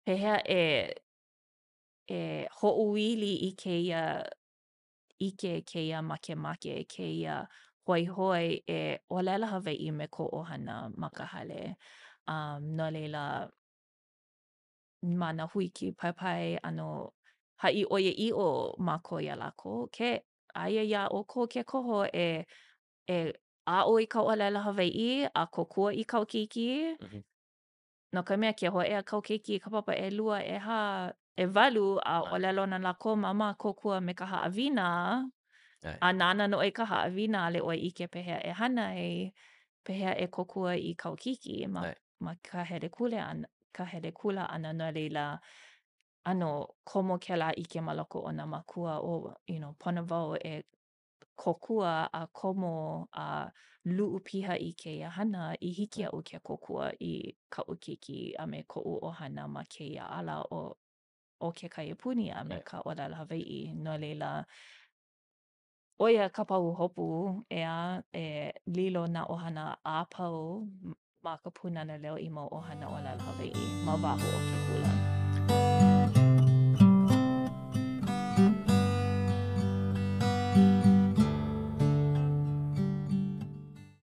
Pehea e e hoʻoili i kēia ʻike, kēia makemake, kēia hoihoi e ʻōlelo Hawaiʻi me kou ʻohana ma ka hale. Um, no laila, ma nā hui kīpaepae ʻano haʻi ʻoiaʻiʻo mākou iā lākou, ke, aia iā ʻoukou ke koho e e aʻo i ka ʻōlelo Hawaiʻi a kōkua i kāu keiki, mm -hmm. No ka mea, ke hōʻea kāu keiki i ka papa ʻelua, ʻehā, ʻewalu, a ʻōlelo ana lākou, Māmā, kōkua me ka haʻawina, a nānā nō ʻoe i ka haʻawina, ʻaʻole ʻoe ʻike pehea e hana ai, pehea e kōkua i kāu keiki ma, ma ka hele kule ʻana, ka hele kula ʻana. No laila, ʻano komo kēlā ʻike ma loko o nā mākua, oh, you know, pono wau e kōkua a komo a luʻu piha i kēia hana i hiki iaʻu ke kōkua i kaʻu keiki a me koʻu ʻohana ma kēia ala o o ke kaiapuni a me ka ʻōlelo Hawaiʻi. No laila, ʻo ia ka pahuhopu, ʻeā, e lilo nā ʻohana a pau ma ka Pūnana Leo i mau ʻohana ʻōlelo Hawaiʻi ma waho o ke kula.